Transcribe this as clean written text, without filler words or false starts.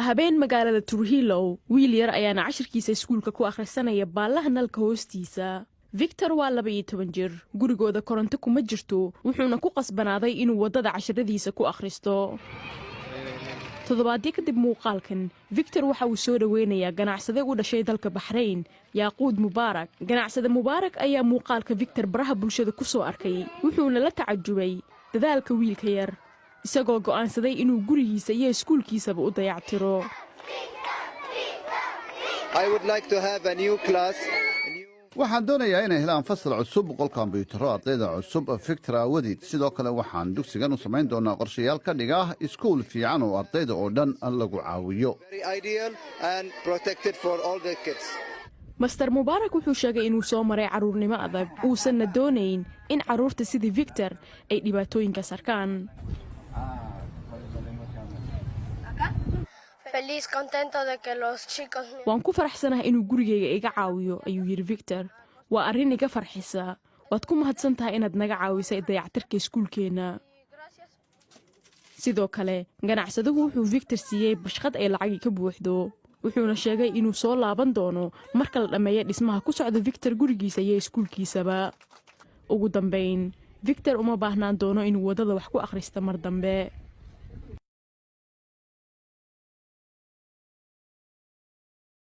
Habeen magaalada Trujillo, wiil yar ayaana cashirkiisa iskuulka ku akhrisanaya baallaha nalka hoostiisa. Victor waa 12 jir. Gurigooda koronto kuma jirto, wuxuuna ku qasbanaaday inuu waddada cashiradiisa ku akhristo. Toddobaadyo kadib muuqaalkan, Victor waxa uu soo dhoweynayaa ganacsade u dhashay dalka Baxrayn, Yaaquud Mubaarak. Ganacsade Mubaarak ayaa muuqaalka Victor baraha bulshada ku soo arkay, wuxuuna la tacajubay dadaalka wiilka yar, isagoo go'aansaday inuu gurigiisa iyo iskuulkiisaba u dayactiro. I would like to have a new class. Waxaan doonayaa inay helaan fasal cusub, 100 kombiyuutarro ardayda cusub Victor aawadeed. Sidoo kale waxaan dugsigan u samayn doonaa qorshayaal ka dhiga iskuul fiican oo ardayda oo dhan lagu caawiyo. Very ideal and protected for all the kids. Mister Mubaarak wuxuu sheegay inuu soo maray carruurnimo adag, uusanna doonayn in carruurta sidii Victor ay dhibaatooyinkaas arkaan. Feliz, contento de que los chicos "Waan ku faraxsanahay inuu gurigayga iga caawiyo," ayuu yidhi Victor. "Waa arrin iga farxisa. Waad ku mahadsan tahay inaad naga caawisay dayactirka iskuulkeenna." Sidoo kale ganacsaduhu wuxuu Victor siiyey bashqad ay lacagi ka buuxdo, wuxuuna sheegay inuu soo laaban doono marka la dhammeeyo dhismaha ku socda Victor gurigiisa iyo iskuulkiisaba. Ugu dambayn, Victor uma baahnaan doono inuu waddada wax ku akhrista mar dambe.